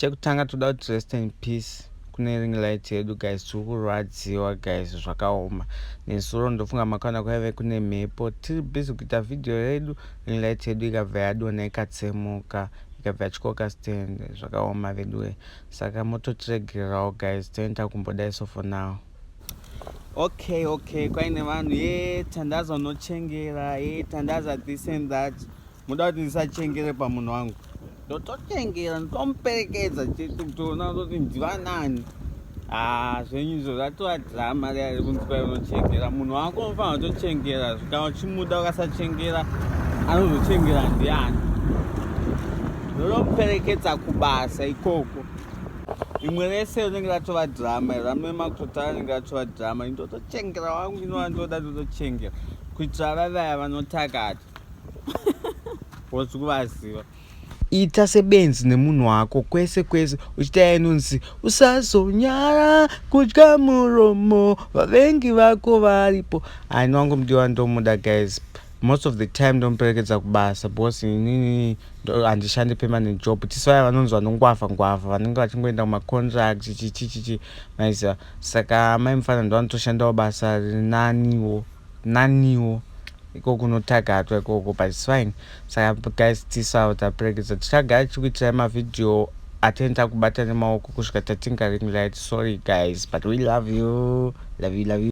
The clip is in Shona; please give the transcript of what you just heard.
Chekutanga, toda kuti rest in peace kune ring light yedu, guys. Tiri kurwadziwa, guys, zvakaoma. Nezuro ndofunga makaona kwaive kune mhepo, tiri busy kuita vhidhiyo redu, ring light yedu ikabva yadonha, ikatsemuka, ikabva yatyoka stand. Zvakaoma veduwe. Saka mototiregererawo, guys. Toenda kumbodai. So for now, okay, kwaine vanhu ye tandaza unochengera, ye tandaza this and that. Muda kuti ndisachengere pamunhu wangu? Ndotochengera, ndotomuperekedza chete kutoona kutoti ndivanani. Ha, zvenyu izvo zvatova drama riya rekunzi kwai unochengera munhu wako. Unofanira kutochengera kana uchimuda. Ukasachengera, anozochengera ndiani? Ndotomuperekedza kubasa ikoko. Imwe rese rinenge ratova drama, ramema kutotara rinenge ratova drama. Ndotochengera wangu, inova ndoda ndotochengera kuitira vavaya vanotakata wozi kuvaziva. Ita sebenzi nemunhu wako kwese kwese uchiita inonzi usazonyara kudya muromo vavengi vako varipo. Haini wangu mudiwa, ndomuda, guys. Most of the time ndomuperekedza kubasa because inini handishandi permanent job. Tisi vaya vanonzi vanongwavha ngwavha, vanenge vachingoenda kumacontract, chichichichi, maiziva. Saka mai mufana ndo vanotoshandawo basa rinaniwo naniwo ikoko kunotagatwa ikoko, but it's fine. Saka guys, tisawo taperekedza. Tichagara tichikuitirai mavhidhiyo atenda kubata nemaoko kusvika tatenga ring light. Sorry guys, but we love you, love you, love you.